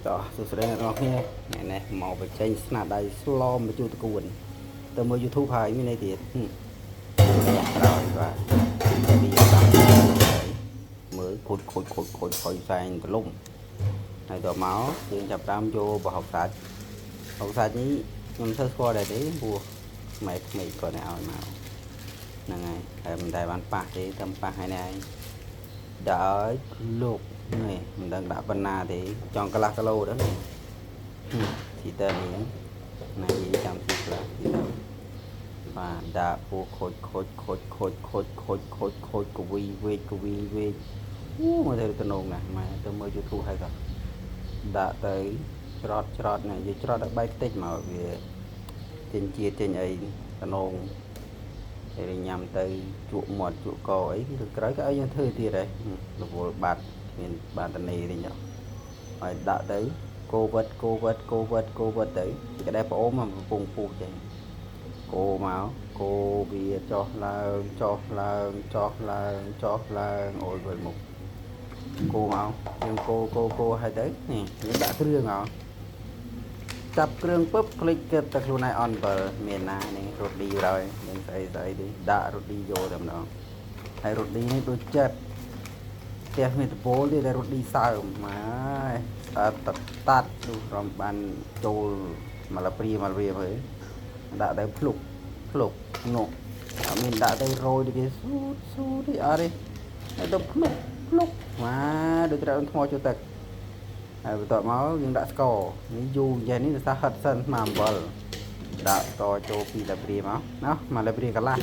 តោះសួស្តីអ្នកនរគ្នាថ្ងៃនេះមកបញ្ចេញស្នាដៃស្លមបញ្ជូតកួនទៅមើល YouTube ហើយមានអីទៀតក្រោយបាទពីតាមមើលខូចខូចខូចខូចខូចផ្សែងទលំហើយដល់មកយើងចាប់តាមយកប្រហុកសាច់ប្រហុកសាច់នេះខ្ញុំធ្វើស្គាល់ដែរទេព្រោះម៉ែក្មេកគាត់ឲ្យមកហ្នឹងហើយហើយមិនដែលបានប៉ះទេតែប៉ះហើយនេះឯងដាក់ឲ្យលោកនេះមិនដឹងដាក់ប៉ុណ្ណាទេចង់កន្លះគីឡូដែរនេះស៊ីតើនេះណានិយាយចាំស៊ីខ្លះស៊ីទៅបាទដាក់ពោះខូចខូចខូចខូចខូចខូចខូចខូចកវីវេកកវីវេកអូមើលទៅតំណងណាស់ម៉ែទៅមើល YouTube ហើយក៏ដាក់ទៅច្រត់ច្រត់នេះនិយាយច្រត់ឲ្យបែកតិចមកវាចេញជាតិចេញអីតំណងហើយញ៉ាំទៅជក់មាត់ជក់កអីគឺក្រោយក៏ឲ្យយើងធ្វើទៀតដែររវល់បាត់គ្មានបានតនីទេចុះហើយដាក់ទៅគោវិតគោវិតគោវិតគោវិតទៅគេដែរប្អូនមកកំពុងពុះចេញគោមកគោវាចុះឡើងចុះឡើងចុះឡើងចុះឡើងអូយវិលមុខគោមកយើងគោគោគោហើយទៅនេះយើងដាក់គ្រឿងមកចាប់គ្រឿងពឹបភ្លេចគិតតែខ្លួនឯងអន់បើមានណានេះរត់ឌីហើយនឹងស្អីស្អីទេដាក់រត់ឌីយកតែម្ដងហើយរត់ឌីនេះដូចចិត្តផ្ទះមានតពលទេតែរត់ឌីសើមម៉ែអត់តតាត់នោះរំបានចូលមកលព្រាមកព្រាមើលដាក់ទៅភ្លុកភ្លុកនោះអត់មានដាក់ទៅរយដូចគេស៊ូតស៊ូតទេអត់ទេហើយទៅភ្លុកភ្លុកម៉ាដូចត្រូវថ្មចូលទឹកហើយបន្ទាប់មកយើងដាក់ស្ករនេះយូរយ៉ាងនេះដោយសារហិតសិនស្មើអំបិលដាក់ស្ករចូល2លាព្រាមកណាមួយលាព្រាកន្លះ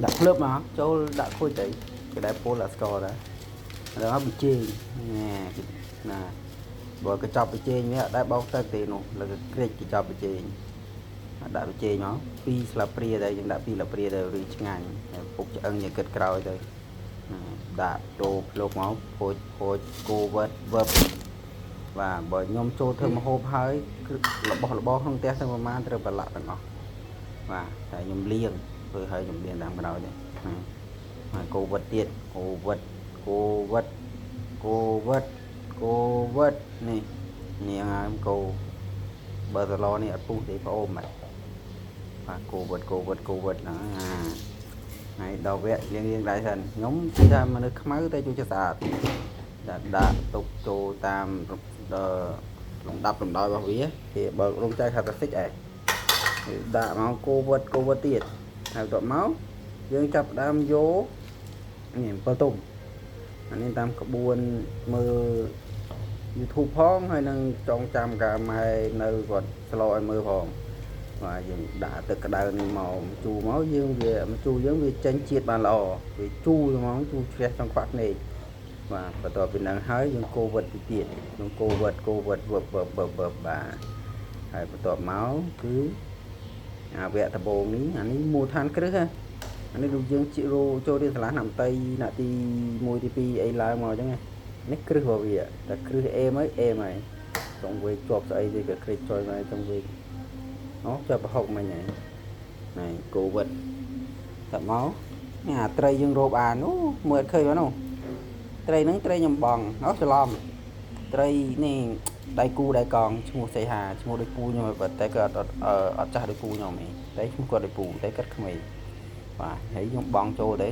ដាក់ភ្លើបមកចូលដាក់ខូចទៅគេដែរពុលដាក់ស្ករដែរដល់មកប៊ីចេងណែណាបើកញ្ចប់ប៊ីចេងវាអត់ដែរបោកទឹកទេនោះលើកក្រិចកញ្ចប់ប៊ីចេងដាក់ប៊ីចេងមក2ស្លាបព្រាដែរយើងដាក់2ស្លាបព្រាទៅឬឆ្ងាញ់ហើយពុកឆ្អឹងយើងគិតក្រោយទៅដាក់ចូលភ្លុកមកភោចភោចគោវិតវឹបបាទបើខ្ញុំចូលធ្វើម្ហូបហើយគឺរបស់របរក្នុងផ្ទះទាំងប្រមាណត្រូវប្រឡាក់ទាំងអស់បាទតែខ្ញុំលាងធ្វើឲ្យខ្ញុំលាងតាមក្រោយទេណាហើយគោវិតទៀតគោវិតគោវិតគោវិតគោវិតនេះនាងហើមកោបើសឡនេះអត់ពុះទេប្អូនបាទបាទគោវិតគោវិតគោវិតហ្នឹងហើយដល់វគ្គលាងលាងដៃសិនខ្ញុំគឺថាមនុស្សខ្មៅតែជួយចិត្តស្អាតដាក់ដាក់ទុកចូលតាមលំដាប់លំដោយរបស់វាគេបើរោងចែកហៅថាសិចឯងដាក់មកគោវិតគោវិតទៀតហើយបន្ទាប់មកយើងចាប់ដើមយកនេះអំពិលទុំអានេះតាមក្បួនមើល YouTube ផងហើយនឹងចងចាំកាម៉ែនៅគាត់ស្លោឲ្យមើលផងបាទយើងដាក់ទឹកក្តៅនេះមកជូរមកយើងវាជូរយើងវាចេញជាតិបានល្អវាជូរហ្មងជូរជ្រះចង់ខ្វាក់ភ្នែកបាទបន្ទាប់ពីនឹងហើយយើងកូរវិតទៅទៀតយើងកូរវិតកូរវិតវឹបវឹបវឹបវឹបបាទហើយបន្ទាប់មកគឺអាវគ្គដំបូងនេះអានេះមូលដ្ឋានគ្រឹះអានេះដូចយើងជីរោចូលរៀនសាលាឆ្នាំតីថ្នាក់ទី1ទី2អីឡើងមកអញ្ចឹងនេះគ្រឹះរបស់វាតែគ្រឹះអេមហើយអេមហើយចង់វេកជាប់ស្អីទេក៏ក្រិចចុយមកចង់វេកអូជាប់ប្រហុកមិញហើយណែកូវិតតែមកនេះអាត្រីយើងរោបអានអូមើលអត់ឃើញបងនោះត្រីហ្នឹងត្រីខ្ញុំបងអូច្រឡំត្រីនេះដៃគូដៃកងឈ្មោះសីហាឈ្មោះដូចពូខ្ញុំហើយតែគាត់អត់អត់ចាស់ដូចពូខ្ញុំទេតែឈ្មោះគាត់ដូចពូតែគាត់ក្មេងបាទហើយខ្ញុំបងចូលទៅ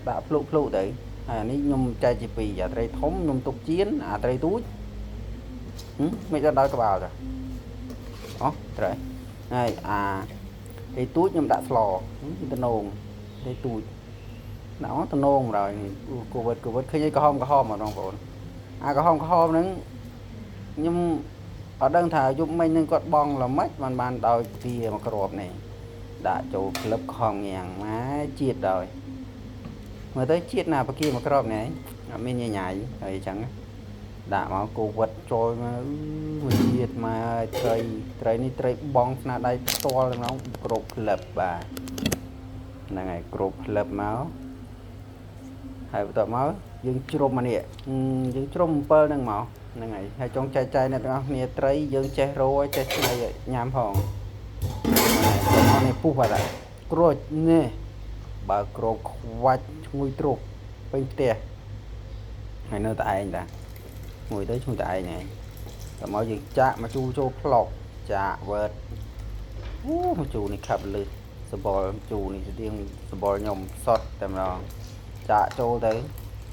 ដាក់ភ្លុកភ្លុកទៅហើយអានេះខ្ញុំចែកជាពីរអាត្រីធំខ្ញុំទុកចៀនអាត្រីទូចមិនដល់ក្បាលចាអូត្រូវហើយអាត្រីទូចខ្ញុំដាក់ស្លតំណងត្រីទូចដាក់តំណងហើយកូវីដកូវីដឃើញអីក្រហមក្រហមបងប្អូនអាក្រហមក្រហមហ្នឹងខ្ញុំអត់ដឹងថាយប់មិញហ្នឹងគាត់បងល្មិចបានបានដោយទាមកគ្រាប់នេះដាក់ចូលក្លឹបខំញ៉ាំងម៉ែជាតិដោយមើលទៅជាតិណាបកាមកគ្រាប់នេះអត់មានញញ៉ៃហើយអញ្ចឹងដាក់មកគូវិតចូលមកមួយជាតិមកត្រីត្រីនេះត្រីបងស្នាដៃផ្ទាល់ហ្មងគ្រប់ក្លឹបបាទហ្នឹងហើយគ្រប់ក្លឹបមកហើយបន្ទាប់មកយើងជ្រុំអានេះយើងជ្រុំអំពិលហ្នឹងមកហ្នឹងហើយហើយចង់ចែកចាយអ្នកទាំងអស់គ្នាត្រីយើងចេះរោចេះឆ្នៃញ៉ាំផងហ្នឹងហើយនេះពុះបាត់ហើយក្រូចនេះបើក្របខ្វាច់ឈ្ងុយទ្រុបពេញផ្ទះហើយនៅតែឯងតាឈ្ងុយទៅឈ្ងុយតែឯងហ្នឹង តែមកយើងចាក់មកជូរចូលផ្លុកចាក់វើតអូមកជូរនេះខាប់លឺសបល់ជូរនេះស្ទៀងសបល់ខ្ញុំសតតែម្ដងចាក់ចូលទៅ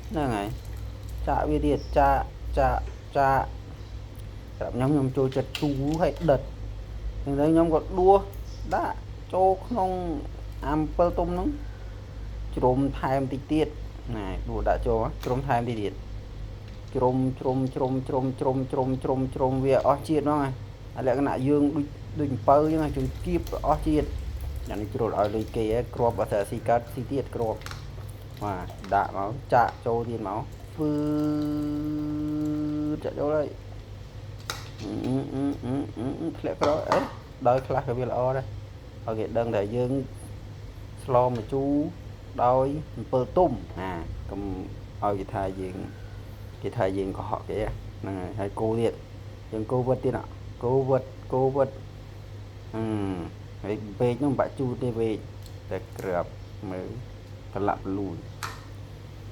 ហ្នឹងហើយចាក់វាទៀតចាក់ចាក់ចាក់ប្រាប់ខ្ញុំខ្ញុំចូលចិត្តជូរឲ្យដិតហ្នឹងទៅខ្ញុំក៏ដួសដាក់ចូលក្នុងអំពិលទុំហ្នឹងជ្រុំថែមតិចទៀតណាដួសដាក់ចូលជ្រុំថែមតិចទៀតជ្រុំជ្រុំជ្រុំជ្រុំជ្រុំជ្រុំជ្រុំជ្រុំវាអស់ជាតិហ្មងអាលក្ខណៈយើងដូចដូចអំពៅអញ្ចឹងជង្គៀបអស់ជាតិអានេះជ្រុលឲ្យលុយគេឯងគ្រាប់អត់តែស៊ីកាត់ស៊ីទៀតគ្រាប់បាទដាក់មកចាក់ចូលទៀតមកហ្វឺចាក់ចូលហើយធ្លាក់ក្រោយអីដោយខ្លះក៏វាល្អដែរឲ្យគេដឹងថាយើងស្លម្ជូរដោយអំពិលទុំណាកុំឲ្យគេថាយើងគេថាយើងកុហកគេហ្នឹងហើយហើយគោទៀតយើងគោវិតទៀតគោវិតគោវិតអឺហើយវែកនោះមិនបាក់ជូតទេវែកតែក្របមើលប្រឡាក់ប្រលូន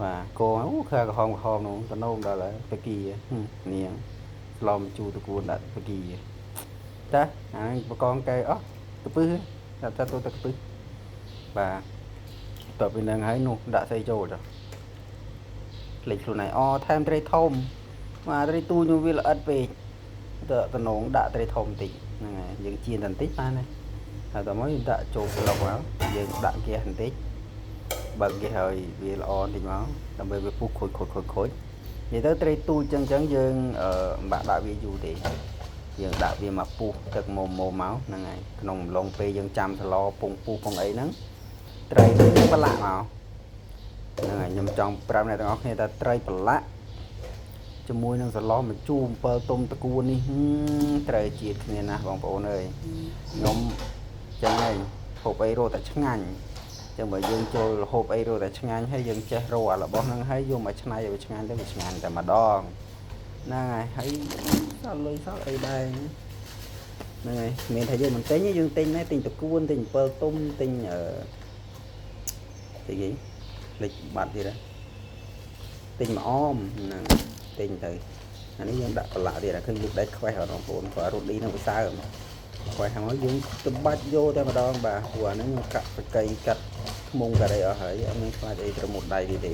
បាទគោអូខើក្រហមក្រហមនោះតំណងដល់ហើយបកានាងស្លម្ជូរតកួនដាក់បកាតាអាហ្នឹងបកងកែអស់កពឹសតែទៅទៅកពឹសបាទតទៅពីនឹងហើយនោះដាក់ស្អីចូលចុះភ្លេចខ្លួនឯងអូថែមត្រីធំបាទត្រីទូខ្ញុំវាល្អិតពេកទៅតំណងដាក់ត្រីធំបន្តិចហ្នឹងហើយយើងចៀនតែបន្តិចបានហើយហើយតមកយើងដាក់ចូលប្លុកមកយើងដាក់ហ្គាសបន្តិចបើកហ្គាសឲ្យវាល្អបន្តិចមកដើម្បីវាពុះខូចខូចខូចខូចនិយាយទៅត្រីទូចចឹងចឹងយើងមិនបាក់ដាក់វាយូរទេយើងដាក់វាមកពុះទឹកមុំមុំមកហ្នឹងហើយក្នុងអំឡុងពេលយើងចាំសឡពងពុះពងអីហ្នឹងត្រីនឹងប្រឡាក់មកហ្នឹងហើយខ្ញុំចង់ប្រាប់អ្នកទាំងអស់គ្នាថាត្រីប្រឡាក់ជាមួយនឹងសឡម្ជូរអំពិលទុំតកួននេះត្រូវជាតិគ្នាណាស់បងប្អូនអើយខ្ញុំចឹងហើយហូបអីរត់តែឆ្ងាញ់ចឹងបើយើងចូលហូបអីរត់តែឆ្ងាញ់ហើយយើងចេះរកអារបស់ហ្នឹងហើយយកមកច្នៃឲ្យវាឆ្ងាញ់ទៅវាឆ្ងាញ់តែម្ដងហ្នឹងហើយហើយសល់លុយសល់អីដែរហ្នឹងហើយមានថាយើងមិនទិញយើងទិញដែរទិញតកួនទិញអំពិលទុំទិញអឺទិញអីភ្លេចបាត់ទៀតហើយទិញម្អមហ្នឹងទិញទៅអានេះយើងដាក់ប្រឡាក់ទៀតឃើញលូកដែកខ្វេះអត់បងប្អូនព្រោះរ៉ូឌីនឹងវាសើមខ្វេះហើយយើងទៅបាច់យកតែម្ដងបាទព្រោះអាហ្នឹងកាក់បកៃកាត់ធ្មងកាត់អីអស់ហើយអត់មានខ្លាចអីត្រមុតដៃទេ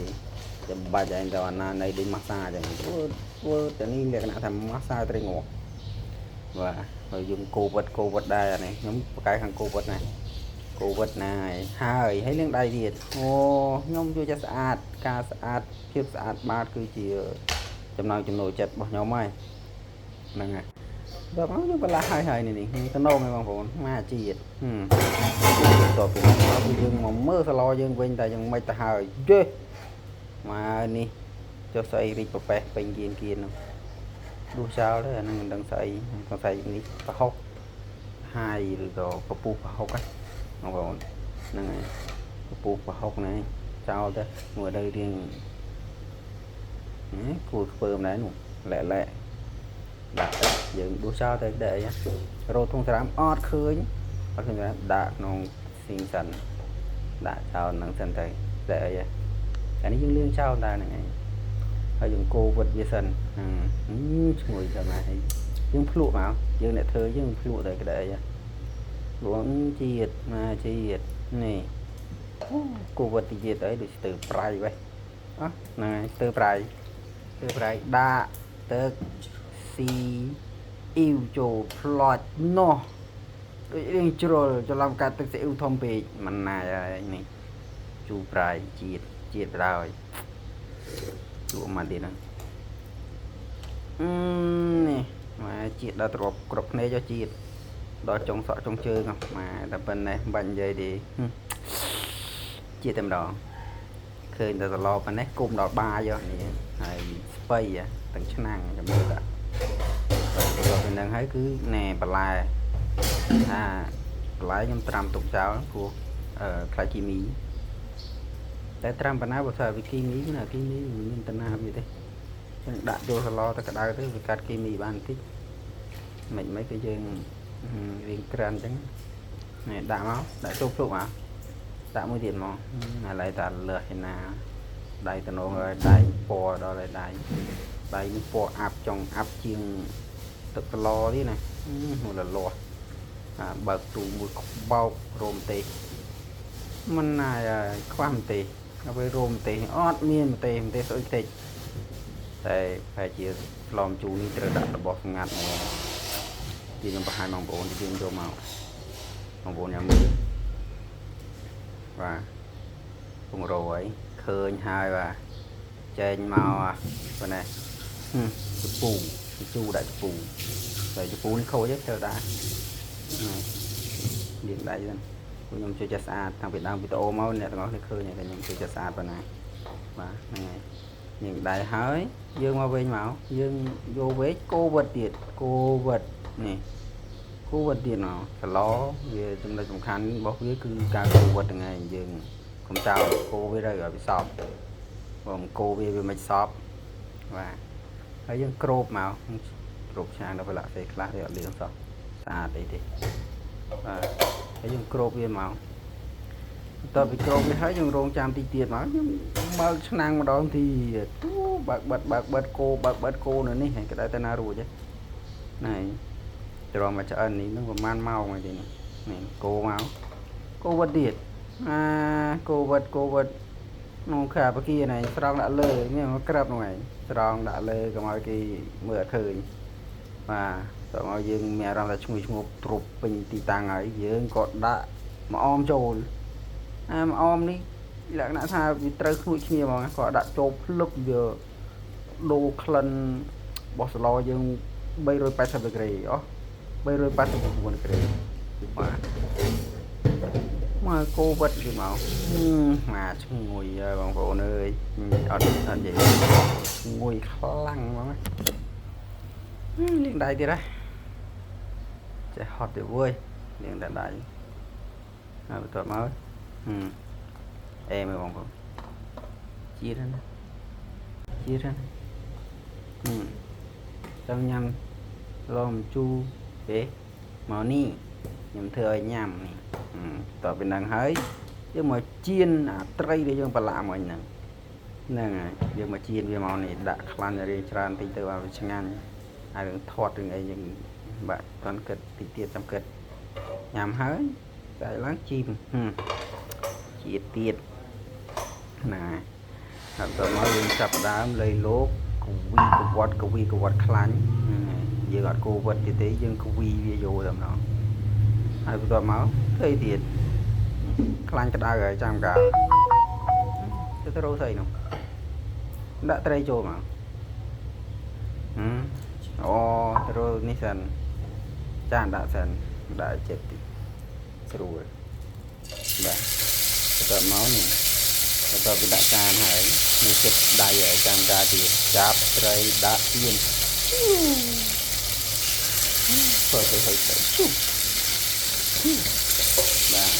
ចាំបាច់ឯងទៅអាណានៃដូចម៉ាស្សាអញ្ចឹងធ្វើធ្វើតែនេះលក្ខណៈថាម៉ាស្សាត្រីងាប់បាទហើយយើងគោវិតគោវិតដែរអានេះខ្ញុំបកកាយខាងគោវិតណាគោវិតណាហើយហើយលាងដៃទៀតអូខ្ញុំជួយចិត្តស្អាតការស្អាតភាពស្អាតបាតគឺជាចំណងចំណូលចិត្តរបស់ខ្ញុំហើយហ្នឹងហើយដល់មកយើងបន្លាស់ហើយហើយនេះតំណងហើយបងប្អូនមកជាតិតទៅពីមកគឺយើងមកមើលសឡយើងវិញតែយើងមិនទៅហើយយេមកនេះចុះស្អីរីកប្រប៉េះពេញគៀនគៀននោះដួសចោលទៅអាហ្នឹងមិនដឹងស្អីសង្ស័យនេះប្រហុកហាយឬក៏ពពុះប្រហុកហ្នឹងបងប្អូនហ្នឹងហើយពពុះប្រហុកហ្នឹងចោលទៅមួយទៅរៀងគួរខ្ពើមដែរនោះលែលែដាក់យើងដួសចោលទៅដែរអីរោធុងស្រាមអត់ឃើញអត់ឃើញដាក់ក្នុងស៊ីងសិនដាក់ចោលហ្នឹងសិនទៅតែអីអានេះយើងលាងចោលដែរហ្នឹងឯងហើយយើងកូរវិតវាសិនហ្នឹងឈ្ងុយចាំហើយយើងភ្លក់មកយើងអ្នកធ្វើយើងភ្លក់តែក្តីអីលួងជាតិមកជាតិនេះគូវិតជាតិអីដូចស្ទើប្រៃវេះអោះហ្នឹងហើយស្ទើប្រៃស្ទើប្រៃដាក់ទឹកស៊ីអ៊ីវចូលផ្លាច់នោះដូចរៀងជ្រុលច្រឡំកាត់ទឹកស៊ីអ៊ីវធំពេកមិនណាយហើយនេះជូរប្រៃជាតិជាតិបណ្ដោយជក់មកទៀតហ្នឹងនេះមកជាតិដល់ទ្របគ្រប់ភ្នែកចុះជាតិដល់ចុងសក់ចុងជើងមកតែប៉ុណ្ណេះមិនបាច់និយាយទេជាតិតែម្ដងឃើញតែត្រឡប់ប៉ុណ្ណេះគុំដល់បាយនេះហើយស្ពៃទាំងឆ្នាំងចាំមើលតាដល់ពីនឹងហើយគឺណែបន្លែថាបន្លែខ្ញុំត្រាំទុកចោលព្រោះខ្លាចគីមីតែត្រាំបណ្ណាបើថាវាគីមីណាគីមីមិនមានតាណាវាទេចឹងដាក់ចូលសឡទៅក្តៅទៅវាកាត់គីមីបានបន្តិចមិនមិនគឺយើងរៀងក្រានចឹងនេះដាក់មកដាក់ចូលភ្លុកមកដាក់មួយទៀតមកឥឡូវតាលើសឯណាដៃតំណងហើយដៃពណ៌ដល់ហើយដៃដៃនេះពណ៌អាប់ចង់អាប់ជាង ទឹកស្លទៀតណាមួយលលាស់អាបើកទូមួយក្បោករោមទេមិនណាខ្វះម្ទេសដល់ពេលរោមទេសអត់មានម្ទេសម្ទេសស្អុយតិចតែប្រហែលជាស្លម្ជូរនេះត្រូវដាក់របស់សម្ងាត់មកទីខ្ញុំបង្ហាញបងប្អូនទីយើងយកមកបងប្អូនញ៉ាំមើលបាទពងរយឃើញហើយបាទចេញមកប៉ុណ្ណេះជពូជូរដាក់ជពូតែជពូនេះខូចទេត្រូវដាក់លាងដៃសិនព្រោះខ្ញុំជួយចិត្តស្អាតតាំងពីដើមវីដេអូមកអ្នកទាំងអស់គ្នាឃើញតែខ្ញុំជួយចិត្តស្អាតប៉ុណ្ណាបាទហ្នឹងហើយលាងដៃហើយយើងមកវិញមកយើងយកវែកកូវិតទៀតកូវិតនេះកូវិតទៀតមកសឡវាចំណុចសំខាន់របស់វាគឺការកូវិតហ្នឹងឯងយើងកុំចោលកូវាទៅឲ្យវាសប់បើមិនកូវាវាមិនសប់បាទហើយយើងគ្របមកគ្របឆ្នាំងដល់ប្រឡាក់សេខ្លះវាអត់លឿងសោះស្អាតអីទេបាទហើយយើងគ្របវាមកតើពីគ្របវាហើយយើងរងចាំតិចទៀតមកយើងបើកឆ្នាំងម្ដងទៀតទូបើកបិទបើកបិទគោបើកបិទគោនៅនេះហើយក្តៅទៅណារួចទេណែត្រង់មកឆ្អិននេះនឹងប្រហែលម៉ោងហើយទេនេះនេះគោមកគោវិតទៀតអាគោវិតគោវិតនោះខាបគាណែស្រង់ដាក់លើមានមកក្របនោះឯងស្រង់ដាក់លើកុំឲ្យគេមើលអត់ឃើញបាទតើមកយើងមានអារម្មណ៍ថាឈ្ងុយឈ្ងប់ទ្រពពេញទីតាំងហើយយើងក៏ដាក់មកអមចូលអាមកអមនេះលក្ខណៈថាវាត្រូវខ្នួចគ្នាហ្មងក៏ដាក់ចូលភ្លឹបវាដូរក្លិនរបស់សឡយើង380ដឺក្រេអស់389ដឺក្រេបាទមកកូវិតវាមកមកឈ្ងុយហើយបងប្អូនអើយអត់អត់និយាយឈ្ងុយខ្លាំងហ្មងលាងដៃទៀតហ៎ចេះហត់ទៀតវើយលាងតែដៃហើយបន្ទាប់មកអេមើលបងប្អូនជាតិណាជាតិណាចង់ញ៉ាំឡំជូរទេមកនេះខ្ញុំធ្វើឲ្យញ៉ាំនេះតទៅពីហ្នឹងហើយយើងមកចៀនអាត្រីដែលយើងប្រឡាក់មកហ្នឹងហ្នឹងហើយយើងមកចៀនវាមកនេះដាក់ខ្លាញ់រៀងច្រើនតិចទៅឲ្យវាឆ្ងាញ់ហើយរឿងធាត់រឿងអីយើងបាក់តន់គិតតិចទៀតចាំគិតញ៉ាំហើយតែឡើងជីមជាតិទៀតណាហើយតមកយើងចាប់ដើមលៃលោកកវីកវត្តកវីកវត្តខ្លាញ់យើងអត់គោវិតទៀតទេយើងកវីវាយកតែម្ដងហើយបន្ទាប់មកធ្វើទៀតខ្លាញ់ក្តៅហើយចាំកាទៅទៅរកស្អីនោះដាក់ត្រីចូលមកអូទៅរកនេះសិនចានដាក់សិនដាក់ចិត្តតិចស្រួលបាទបន្ទាប់មកនេះបន្ទាប់ពីដាក់ចានហើយនេះចិត្តដៃហើយចាំកាទៀតចាប់ត្រីដាក់ទៀនធ្វើទៅហើយទៅជុំបាទ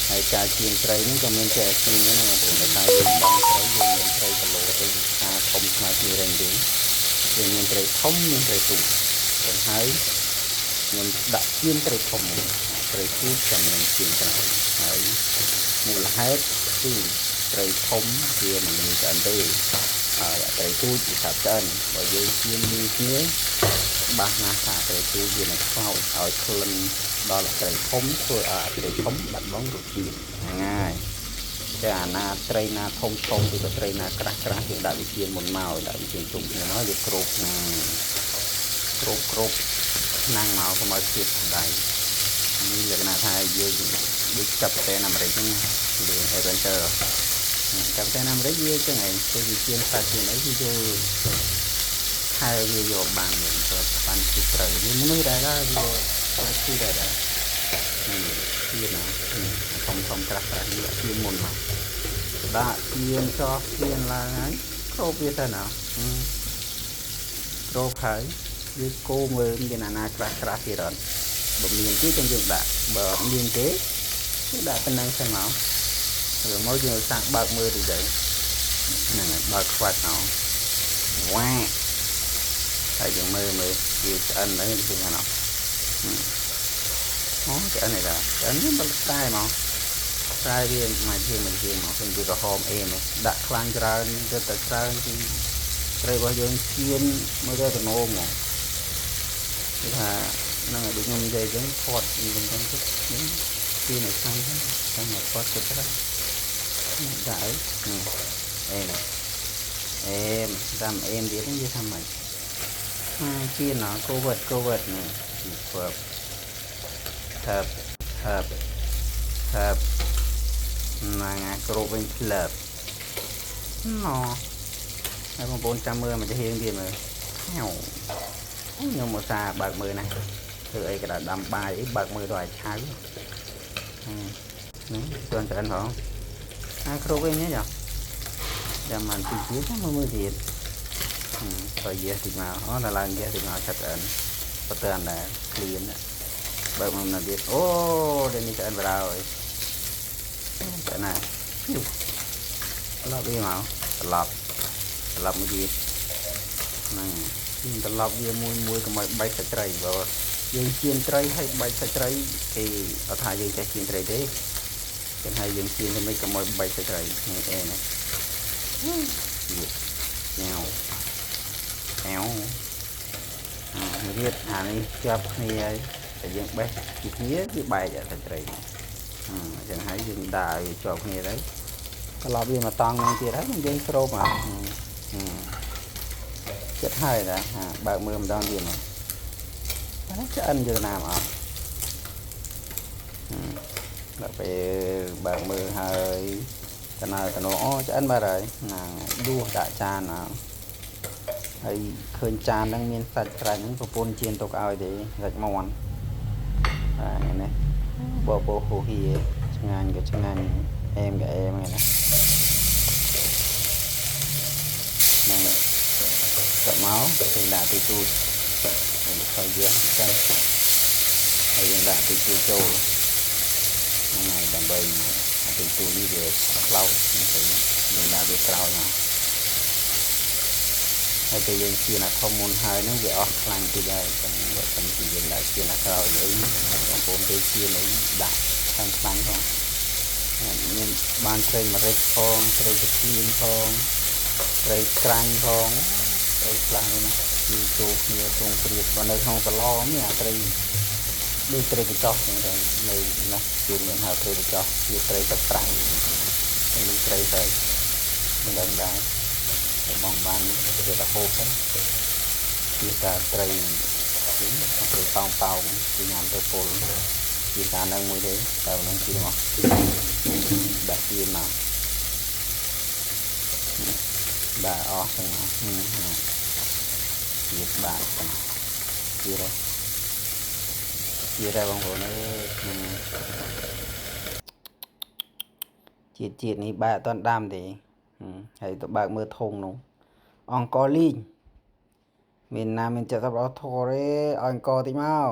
ហើយការចៀនត្រីនេះក៏មានចេះចៀនដែរណាបងប្អូនតែយើងបងត្រីយើងមានត្រីគីឡូទៅថាធំស្មើគ្នារែងទេយើងមានត្រីធំមានត្រីទូចចឹងហើយខ្ញុំដាក់ចៀនត្រីធំត្រីទូចចាំខ្ញុំចៀនក្រោយហើយមូលហេតុគឺត្រីធំវាមិនងាយឆ្អិនទេហើយត្រីទូចវាឆាប់ឆ្អិនបើយើងចៀនលីគ្នាច្បាស់ណាស់ថាត្រីទូចវានឹងខ្លោចឲ្យក្លិនដល់ត្រីធំធ្វើឲ្យត្រីធំបាត់បង់រសជាតិហ្នឹងហើយតែអាណាត្រីណាធំធំឬក៏ត្រីណាក្រាស់ក្រាស់យើងដាក់វាចៀនមុនមកដាក់វាចៀនជុំគ្នាមកវាគ្របណាគ្របគ្របឆ្នាំងមកកុំឲ្យធៀបដៃនេះលក្ខណៈថាយើងដូចកាប់តែអាមេរិកហ្នឹងរឿង Adventure កាប់តែអាមេរិកវាចឹងឯងទៅវាចៀនសាច់ចៀនអីវាយកខែវាយកបានវិញគាត់បានជិះត្រូវវាមនុស្សដែរវាជិះដែរដែរនេះទៀតណាធំធំក្រាស់ក្រាស់នេះដាក់ទៀនមុនមកដាក់ទៀនចោះទៀនឡើងហើយគ្របវាទៅណាគ្របហើយវាគោមើលមានអាណាក្រាស់ក្រាស់ទៀតអត់បើមានទេចឹងយើងដាក់បើអត់មានទេយើងដាក់ប៉ុណ្ណឹងសិនមកហើយមកយើងសាកបើកមើលតិចទៅហ្នឹងហើយបើកខ្វាច់មកវ៉ាហើយយើងមើលមើលវាឆ្អិនអីវាហ្នឹងអូឆ្អិនអីដែរឆ្អិននេះបើតែមកតែវាមកជាងមកជាងមកឃើញវាក្រហមអេមដាក់ខ្លាំងច្រើនទៅតែច្រើនគឺត្រីរបស់យើងចៀនមើលទៅតំណងហ្មង គឺថាហ្នឹងហើយដូចខ្ញុំនិយាយអញ្ចឹងថតខ្ញុំចឹងទៅគឺនៅខាងហ្នឹងចាំមកថតចិត្តទៅដាក់អីអេអេមតាមអេមទៀតនិយាយថាម៉េចជាណកូវីដកូវីដនេះធ្វើថាថាថាណាងាគ្រប់វិញផ្លើបណហើយបងប្អូនចាំមើលមកជារៀងទៀតមើលហៅខ្ញុំមកសាបើកមើលណាធ្វើអីក៏ដាំបាយអីបើកមើលដល់ឲ្យឆៅហ្នឹងស្ទាន់ឆ្អិនផងអាគ្រប់វិញចាចាំបានទីទៀតមើលមើលទៀតទៅយះតិចមកអូដល់ឡើងយះតិចមកឆាប់ឆ្អិនបើទៅអានដែរក្លៀនបើកមកនៅទៀតអូដល់នេះឆ្អិនបណ្ដោយឆ្អិនណាត្រឡប់វាមកត្រឡប់ត្រឡប់មួយទៀតហ្នឹងត្រឡប់វាមួយមួយកុំឲ្យបែកសាច់ត្រីបើយើងចៀនត្រីឲ្យបែកសាច់ត្រីគេអត់ថាយើងចេះចៀនត្រីទេចឹងហើយយើងចៀនទៅមិនកុំឲ្យបែកសាច់ត្រីនេះអេណាទៀតញ៉ាវអែវមួយទៀតអានេះជាប់គ្នាហើយតែយើងបេះពីគ្នាវាបែកសាច់ត្រីអញ្ចឹងហើយយើងដាក់ឲ្យជាប់គ្នាទៅត្រឡប់វាមកតង់នឹងទៀតហើយយើងស្រូបមកចិត្តហើយតាបើកមើលម្ដងទៀតមកអាឆ្អិនយល់ណាមអត់ដល់ពេលបើកមើលហើយតណើតណោអូឆ្អិនបាត់ហើយណាដួសដាក់ចានមកហើយឃើញចានហ្នឹងមានសាច់ត្រាច់ហ្នឹងប្រពន្ធជៀនទុកឲ្យទេសាច់មាន់បាទនេះបបោហូហៀឆ្ងាញ់ក៏ឆ្ងាញ់អែមក៏អែមហ្នឹងណាហ្នឹងទៅមកយើងដាក់ទីទូចយើងខយយើងសិនហើយយើងដាក់ទីទូចចូលហ្នឹងហើយដើម្បីអាទីទូចនេះវាខ្លោចទៅយើងដាក់វាក្រោយមកហើយពេលយើងជៀនអាធំមុនហើយហ្នឹងវាអស់ខ្លាញ់តិចហើយអញ្ចឹងបើសិនជាយើងដាក់ជៀនអាក្រោយអីបងប្អូនពេលជៀនអីដាក់ខាងខ្លាញ់ផងមានបានត្រីម្រេចផងត្រីកាទៀងផងត្រីក្រាញ់ផងត្រីខ្លះនេះណាគឺចូលគ្នាទ្រង់ព្រាតបើនៅក្នុងសឡនេះអាត្រីដូចត្រីកញ្ចោះចឹងទៅនៅណាគឺមានហៅត្រីកញ្ចោះជាត្រីទឹកប្រៃនឹងត្រីទៅមិនដឹងដែរបងបានគេទៅហូបទៅជាតាត្រីត្រីប៉ោងប៉ោងគឺញ៉ាំទៅពុលជាតានឹងមួយទេតែនឹងជាមកដាក់ជាមកដាក់អស់ទាំងមកទៀតបាទទាំងទៀតហើយទៀតហើយបងប្អូនអើយជាតិជាតិនេះបែកអត់ទាន់ដាំទេហើយទៅបើកមើលធុងនោះអង្គលីងមានណាមានចិត្តសប្បុរសធម៌ទេឲ្យអង្គតិចមក